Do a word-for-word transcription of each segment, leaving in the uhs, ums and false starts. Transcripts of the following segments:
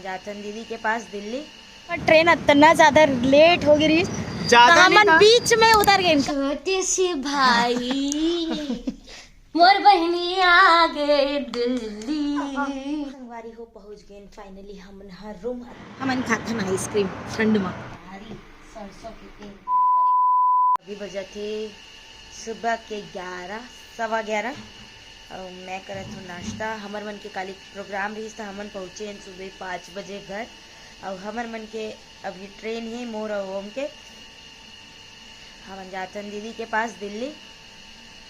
जाथन दीदी के पास दिल्ली। ट्रेन अतना ज्यादा लेट हो गई रही, ज्यादा तो नहीं हमन था। बीच में उतर गए। छोटे से भाई, मोर बहिनी आ गए दिल्ली। संगवारी हो, पहुंच गए फाइनली हमन हर रूम। हमन खाथन आइसक्रीम ठंड में। सरसों के तेल। अभी बजत हे सुबह के ग्यारह, सवा ग्यारह, अउ मैं करत हूँ नाश्ता। हमर मन के काली प्रोग्राम रहिस, त हमन पहुँचे हन सुबह पाँच बजे घर। अउ हमर मन के अभी ट्रेन हे, मोर अउ ओम के। हमन जाथन दीदी के पास दिल्ली,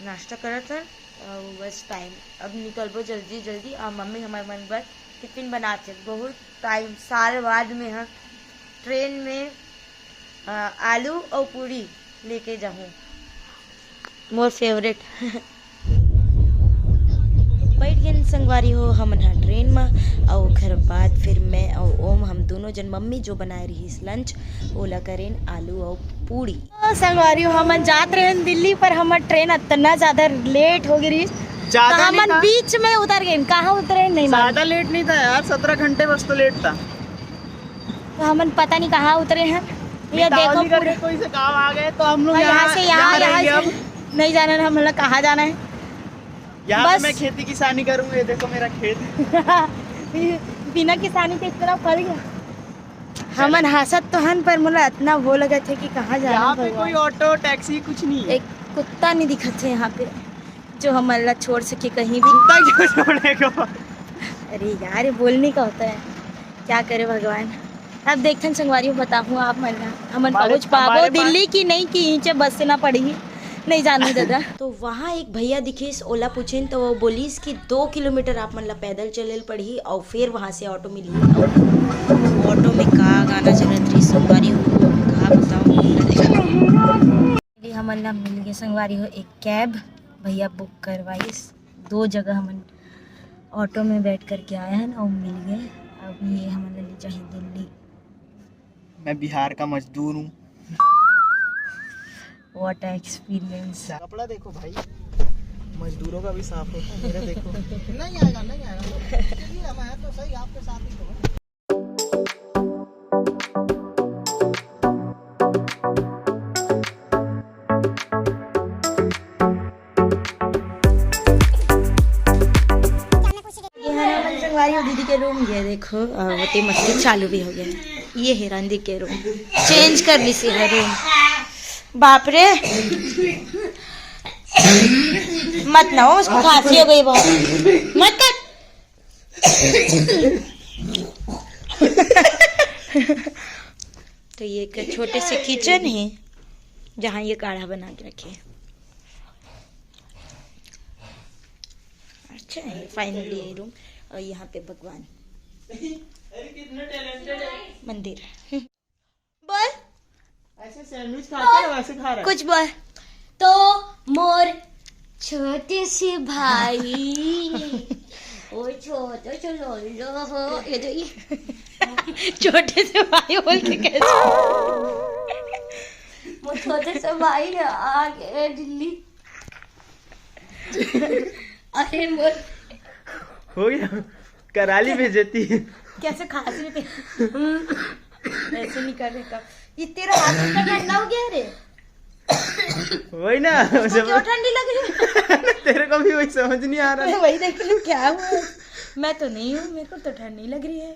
नाश्ता करत हन, अउ बस टाइम अब निकलबो जल्दी जल्दी। अउ मम्मी हमर मन बर टिफिन बनाथे, बहुत टाइम साल बाद में ह ट्रेन में अ, आलू अउ पूरी लेके जाहूँ, मोर फेवरेट। बैठ गेन संगवारी हो हमन ह ट्रेन म, अउ ओखर बाद फिर मैं अउ ओम, हम दोनों जन, मम्मी जो बनाए रहिस लंच, ओला करेन आलू अउ पूरी। ओ संगवारी हो, हमन जात रहेन दिल्ली, पर हमर ट्रेन अतना ज्यादा लेट हो गई रहिस, ज्यादा तो नहीं हमन था। बीच में उतर गए। कहाँ उतरे नहीं मालूम। ज्यादा लेट नहीं था यार, सत्रह घंटे बस तो लेट था। तो हमन पता नहीं कहाँ उतरे हैं। ये देखो, पूरे कोई से गाँव आ गए तो हम लोग और यहाँ यहाँ से यहाँ, यहाँ यहाँ रहेंगे से अब। नहीं जाना है, हम लोग कहाँ जाना है। यहाँ पे बस। मैं खेती किसानी करूँगा, ये देखो मेरा खेत। बिना किसानी के इतना फल गया। हमन हंसत तो हन, पर मोला इतना वो लगत हे कि कहाँ जाना यहाँ पे भगवान। कोई ऑटो, टैक्सी कुछ नहीं है। एक कुत्ता नहीं दिखत हे यहाँ पे, जो हमन ला छोड़ सके कहीं भी। कुत्ता क्यों छोड़ेगा? अरे यार, ये बोलने का होता है, क्या करे भगवान। अब देखथन संगवारी हो, बताहूँ आप मन ला, हमन हमारे, पहुँच पाबो हमारे पास दिल्ली की नहीं, कि नीचे बस से ना पड़ही, नहीं जानू दादा। तो वहाँ एक भैया दिखिस, ओला पूछेन तो वो बोलिस कि दो किलोमीटर आप मन ला पैदल चले ल पड़ही अउ फिर वहाँ से ऑटो मिलही। अउ ऑटो में का गाना चलत रही संगवारी हो, का बताओ। ये हमन ला मिल गए संगवारी हो एक कैब, भैया बुक करवाइस। दो जगह हमन ऑटो में बैठ करके आए हैं और मिल गए। अब ये हमन ला ले जाही दिल्ली। मैं बिहार का मजदूर हूँ। What a experience। कपड़ा देखो भाई, मजदूरों का भी साफ होता है, मेरा देखो। नहीं आएगा, नहीं आएगा। चलिए, हम हैं तो सही, आपके साथ ही तो हैं। ये है ना, अपन संगवारी हो दीदी के रूम, ये देखो, अ, वो ते मस्ती चालू भी हो गया है। ये है रणदीप के रूम, चेंज कर ली सी है रूम। बाप रे, मत ना हो, उसको खांसी हो गई बहुत, मत कर। तो ये एक छोटे से किचन है, जहाँ ये काढ़ा बना के रखे हैं। अच्छा है, फाइनली ये रूम। और यहाँ पे भगवान मंदिर। बोल। ऐसे सैंडविच खाते हैं, वैसे खा रहा है। कुछ बोल। तो मोर छोटे से भाई, ओ छोटे से लोलो हो, ये तो ये छोटे से भाई बोल के कैसे? मोर छोटे से भाई है, आ गए दिल्ली। अरे मोर हो गया, कराली भेजती। कैसे खांसी में ते-, ऐसे नहीं कर रहे कब। ये तेरा हाथ इतना ठंडा हो गया रे। वही ना, उसको जब क्यों ठंडी लग रही है? तेरे को भी वही समझ नहीं आ रहा। मैं वही देख रही हूँ, क्या हुआ? मैं तो नहीं हूँ, मेरे को तो ठंड नहीं लग रही है।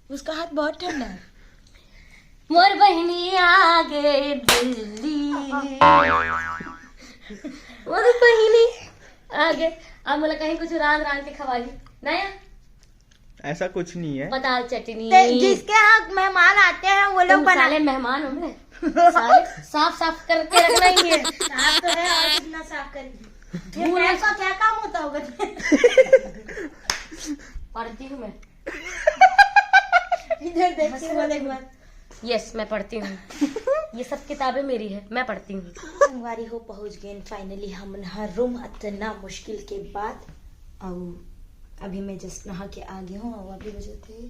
उसका हाथ बहुत ठंडा है। मोर बहिनी आ गए दिल्ली। मोर बहिनी आ गए। अब मोला कहीं कुछ रांध रांध के खवाही। नया? ऐसा कुछ नहीं है। पताल चटनी। ते-, जिसके यहाँ मेहमान आते हैं, वो लोग तुम बना- साले मेहमान हो मैं। साले साफ साफ करके रखना ही है। साफ तो है, और कितना साफ करेगी? ये धूल। पैर का क्या काम होता होगा? पढ़ती हूँ मैं। इधर देख के बोल एक बार। यस, मैं पढ़ती हूँ। ये सब किताबें मेरी है, मैं पढ़ती हूँ। संगवारी हो, पहुँच गए फाइनली हमन हर रूम। अतना मुश्किल के बाद। अउ अभी मैं जस्ट नहा के आ गई हूँ। अउ अभी बजे थे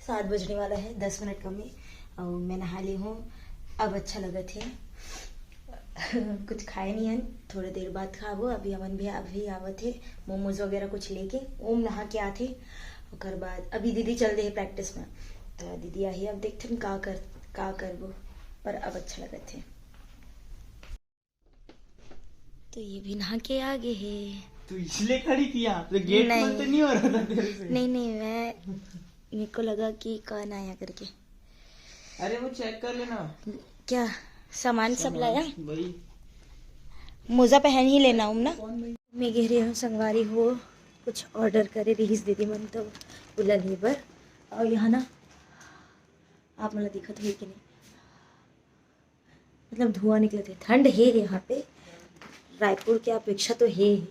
सात बजने वाला है, दस मिनट कम है। अउ मैं नहा ली हूँ, अब अच्छा लगत हे। कुछ खाए नहीं हन, थोड़ा देर बाद खाबो। अभी हमन भी अभी आवत हे, मोमोज वगैरह कुछ लेके। ओम नहा के आथे, ओकर बाद अभी दीदी चल दे हे practice में, तो दीदी आही, अब देखथन का कर, का करबो, पर अब अच्छा लगत हे। तो ये भी नहा के आ गए हे। तू इसलिए खड़ी थी यहाँ, तो गेट नहीं। खोलते नहीं हो रहा था तेरे से? नहीं, नहीं, मैं, मेरे को लगा कि कौन आया करके। अरे वो चेक कर लेना। क्या सामान सब लाया? भाई मोजा पहन ही लेना हूँ ना। मैं कह रही हूँ संगवारी हो, कुछ ऑर्डर करे रहीस दीदी मन तो बुला लेबर। और यहाँ ना आप मन ला दिखत होई कि नहीं, मतलब धुआं निकलत हे, ठंड हे यहाँ पे, रायपुर के अपेक्षा तो हे ही।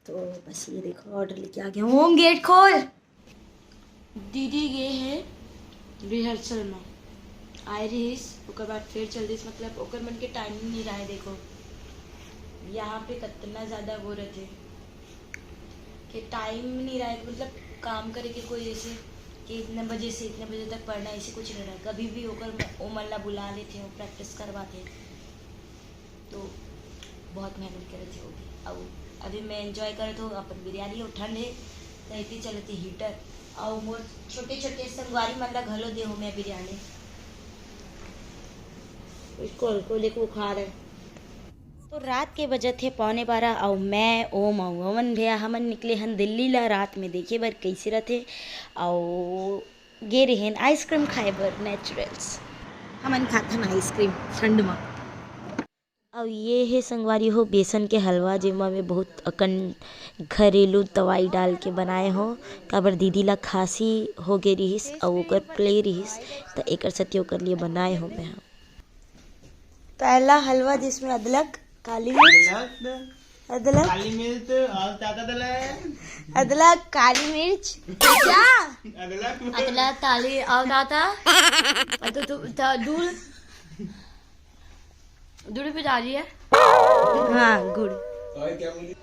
तो बस ये देखो ऑर्डर लेके आ गया हूँ। ओम गेट खोल। दीदी गे हे रिहर्सल में, आए रहीस, ओकर बाद फिर चल दिस, मतलब ओकर मन के टाइम नहीं रहा है। देखो यहाँ पे कितना ज्यादा वो रहते कि टाइम नहीं रहा है, मतलब काम करे के कोई ऐसे कि इतने बजे से इतने बजे तक पढ़ना, ऐसे कुछ नहीं रहा। कभी भी ओकर म-, ओ मन ला बुला लेते हो, प्रैक्टिस करवाते, तो बहुत मेहनत करत हे वो भी। अउ अभी मैं एंजॉय करत हूँ अपन बिरयानी, अउ ठंड हे तो इतनी चलत हे हीटर। अउ मोर छोटे छोटे संगवारी मन ला घलो दे हो मैं बिरयानी, इसको हल्को लेके वो खा रहे। तो रात के बजत हे पौने बारह, अउ मैं, ओम अउ अमन भैया हमन निकले हन दिल्ली ला रात में देखे बर कैसे रथे। अउ गे रहेन आइसक्रीम खाए बर नेचुरल्स। हमन खाथन आइसक्रीम ठंड मा। अउ ये हे संगवारी हो बेसन के हलवा, जेमा मैं बहुत अकन घरेलू दवाई डाल के बनाए हो, काबर दीदी ला खांसी हो गे रिहिस अउ ओकर प्ले रिहिस, त एकर सेती ओकर लिए बनाए हो मैं ह। पहला हलवा जिसमें अदरक, काली मिर्च, अदरक, अदरक, काली मिर्च और क्या क्या डाला है? अदरक, काली मिर्च, क्या? अदरक, अदरक, काली और क्या था? और तो, तो, तो दूध, दूध भी डाली है। हाँ, गुड़। और क्या बोली?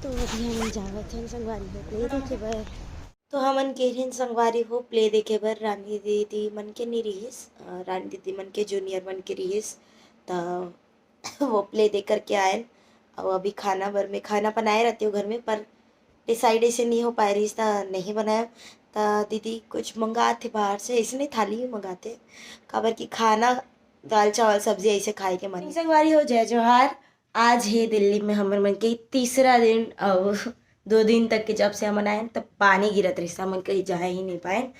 तो अभी हम जावत हन संगवारी हो प्ले देखे बर। तो हमन गे रहेन संगवारी हो प्ले देखे बर। रानी दीदी मन के नी रिहिस, अ, रानी दीदी मन के जूनियर मन के रिहिस, त वो प्ले दे करके आयन। अउ अभी खाना बर में खाना बनाए रहती हूँ घर में, पर डिसाइड ऐसे नहीं हो पाए रहिस त नहीं बनाए। त दीदी कुछ मंगाथे बाहर से, ऐसे नहीं थाली ही मंगाथे, काबर कि खाना दाल चावल सब्जी ऐसे खाए के मन। संगवारी हो जय जोहार। आज हे दिल्ली में हमर मन के तीसरा दिन, अउ दो दिन तक के जब से हमन आयन तब पानी गिरत रहिस, हमन कहीं जाए ही नहीं पायन।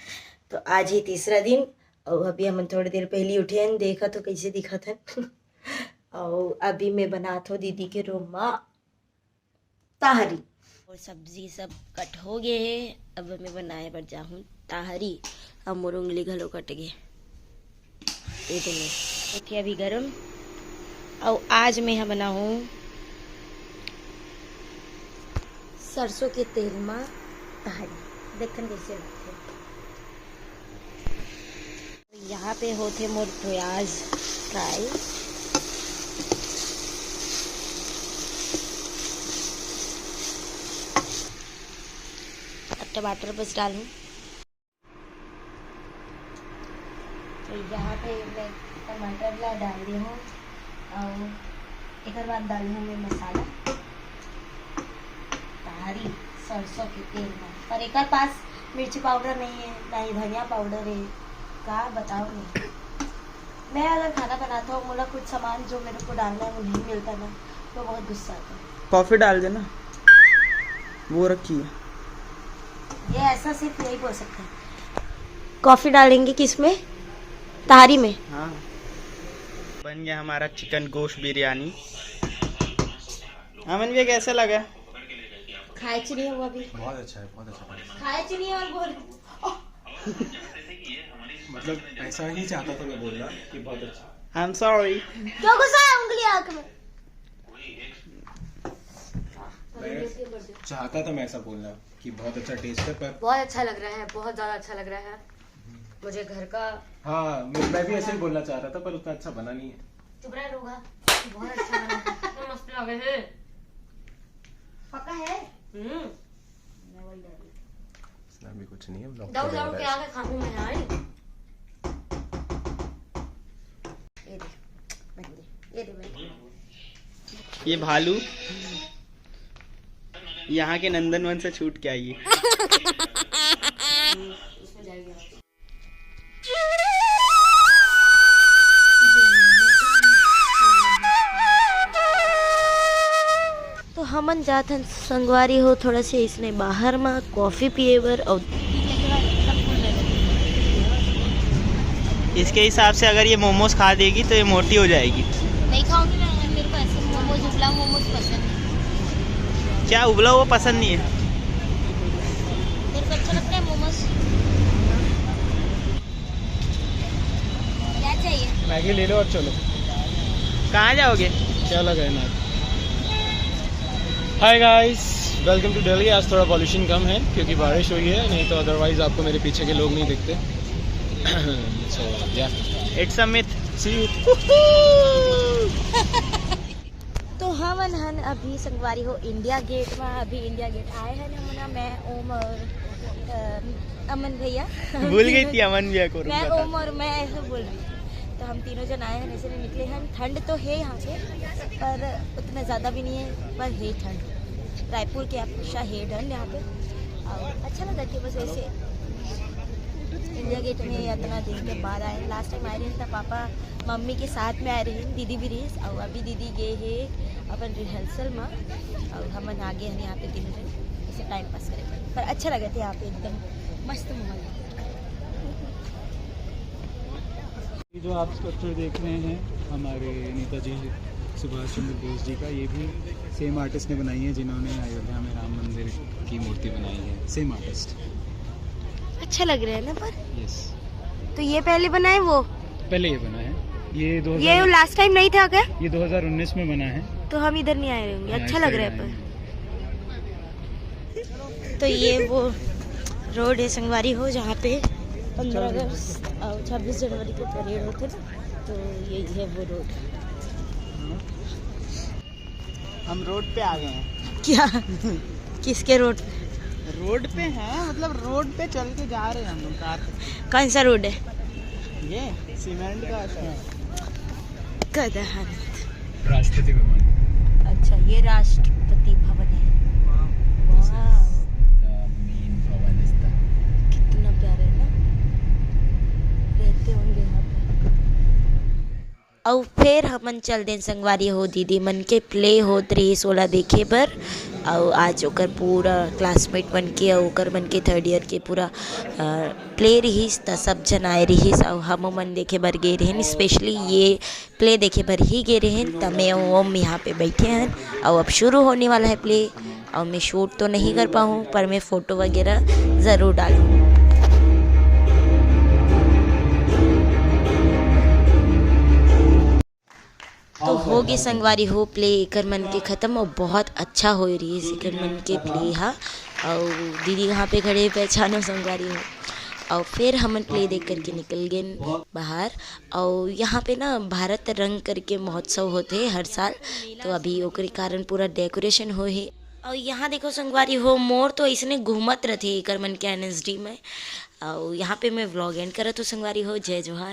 तो आज हे तीसरा दिन, अउ अभी हमन थोड़ी देर पहली उठे हन, देखत हो कैसे दिखत हन। अउ अभी मैं बनात हो दीदी के रूम मा ताहरी। और सब्जी सब कट हो गए हे, अब मैं बनाए बर जाहूँ ताहरी। अब मोर उंगली घलो कट गए। ये तो नहीं। ओके, अभी गरम। अउ आज मैं ह बनाहूँ सरसों के तेल मा ताहरी। देखन कैसे लगथे। यहाँ पे होथे मोर प्याज फ्राई। अब टमाटर बस डालूँ। तो यहाँ पे मैं टमाटर ला डाल दी हूँ और एकर बाद डाली हूँ मैं मसाला। ताहरी सरसों के तेल में। पर एकर पास मिर्ची पाउडर नहीं है, ना ही धनिया पाउडर है, का बताओ नहीं। मैं अगर खाना बनाता हूँ, मोला कुछ सामान जो मेरे को डालना है वो नहीं मिलता ना, तो बहुत गुस्सा आता है। कॉफी डाल देना, वो रखी है। ये ऐसा सिर्फ यही बोल सकते हैं। कॉफी डालेंगे किसमें? ताहरी में। हाँ। बन गया हमारा चिकन गोश्त बिरयानी। अमन भैया, कैसा लगा? खाए च नहीं है वो अभी। बहुत अच्छा है, बहुत अच्छा है। खाए च नहीं है और बोल। मतलब, ऐसा ही चाहता था मैं बोलना कि बहुत अच्छा। I'm sorry। क्यों घुसा है उंगली आंख में? मैं चाहता था मैं ऐसा बोलना कि बहुत अच्छा टेस्ट है, पर बहुत अच्छा लग रहा है, बहुत ज्यादा अच्छा लग रहा है मुझे घर का। हाँ, मैं, मैं भी ऐसे ही बोलना चाह रहा था, पर उतना अच्छा बना नहीं है। चुप रह, रोगा। बहुत अच्छा बना है। मस्त लगे है। पक्का है? हम्म। इसमें अभी कुछ नहीं है, vlog दौड़ चल रहा दौड़ के है। आके खाऊं मैं, आई। ये दे, बन गई। ये दे, बन गई। ये भालू, यहाँ के नंदनवन से छूट के आइए। तो हमन जात हन संगवारी हो, थोड़ा से इसने बाहर मा कॉफी पिए बर। और इसके हिसाब से अगर ये मोमोज खा देगी तो ये मोटी हो जाएगी। नहीं खाऊंगी मैं, मेरे को ऐसे मोमोज, उबला मोमोज पसंद है। क्या उबला हुआ पसंद नहीं है? मेरे को अच्छा लगता है मोमोज। क्या चाहिए? मैगी ले लो और चलो। कहाँ जाओगे? क्या लगा है नाक? Hi guys, welcome to Delhi। आज थोड़ा पॉल्यूशन कम है क्योंकि बारिश हुई है, नहीं तो अदरवाइज आपको मेरे पीछे के लोग नहीं दिखते। So yeah, it's a myth। See you। तो हमन हन अभी संगवारी हो इंडिया गेट में, अभी इंडिया गेट आए हैं हमन, मैं, ओम और अ, अमन भैया। भूल गई थी अमन भैया को, मैं, ओम और मैं ऐसे बोल रही। तो हम तीनों जन आए हैं, ऐसे निकले हैं। ठंड तो है यहाँ पे, पर उतना ज़्यादा भी नहीं है, पर है ठंड। रायपुर के अपेक्षा है ठंड यहाँ पे। और अच्छा लगा कि बस ऐसे इंडिया गेट में इतना दिन के बाद आए। लास्ट टाइम आए रहे था पापा मम्मी के साथ में आए रहे, दीदी भी रही, और अभी दीदी गए है अपन रिहर्सल में, और हमन आगे हैं यहाँ पे तीनों जन ऐसे टाइम पास करेंगे। पर अच्छा लगा था यहाँ पे, एकदम मस्त माहौल है। ये जो आप स्कल्पचर देख रहे हैं हमारे नेताजी सुभाष चंद्र बोस जी का, ये भी सेम आर्टिस्ट ने बनाई है जिन्होंने अयोध्या में राम मंदिर की मूर्ति बनाई है, सेम आर्टिस्ट। अच्छा लग रहा है ना? पर यस। तो ये पहले बनाए वो? पहले ये बना है। ये दो ये लास्ट टाइम नहीं था क्या? ये दो हज़ार उन्नीस में बना है। तो हम इधर नहीं आए रहेंगे। हाँ, अच्छा लग रहा है पर। तो ये वो रोड है संगवारी हो, जहाँ पे पंद्रह अगस्त और छब्बीस जनवरी के परेड होते ना, तो यही है वो रोड। हम रोड पे आ गए हैं। क्या? किसके रोड पे? रोड पे हैं, मतलब रोड पे चल के जा रहे हैं हम लोग कार से। कौन सा रोड है? ये सीमेंट का शायद। कदहन। राष्ट्रपति भवन। अच्छा, ये राष्ट्रपति भवन है। Wow। The main भवन is the कितना प्यारा है ना, रहते होंगे यहाँ पे। अउ फेर हमन चल देन संगवारी हो, दीदी मन के प्ले होत रहिस, ओला देखे बर। अउ आज ओकर पूरा क्लासमेट मन के अउ ओकर मन के थर्ड ईयर के पूरा, अ, प्ले रहिस, त सब झन आए रहिस अउ हम मन देखे बर गे रहेन। स्पेशली ये प्ले देखे बर ही गे रहेन, त मैं अउ ओम यहाँ पे बैठे हन। अउ अब शुरू होने वाला है प्ले। और मैं शूट तो नहीं कर पाऊँ, पर मैं फोटो वगैरह ज़रूर डालूँ। तो होगे संगवारी हो प्ले एकर मन के खत्म, और बहुत अच्छा होए रहिस एकर मन के प्ले हा। और दीदी वहाँ पे खड़े पहचानो संगवारी हो। और फिर हमन प्ले देख करके निकल गए बाहर। और यहाँ पे ना भारत रंग करके महोत्सव होते है हर साल, तो अभी ओकरे कारण पूरा डेकोरेशन हो है। और यहाँ देखो संगवारी हो, मोर तो इसने घूमत रहते एकर मन के एनएसडी में। और यहाँ पे मैं व्लॉग एंड करत हूँ संगवारी हो। जय जोहार।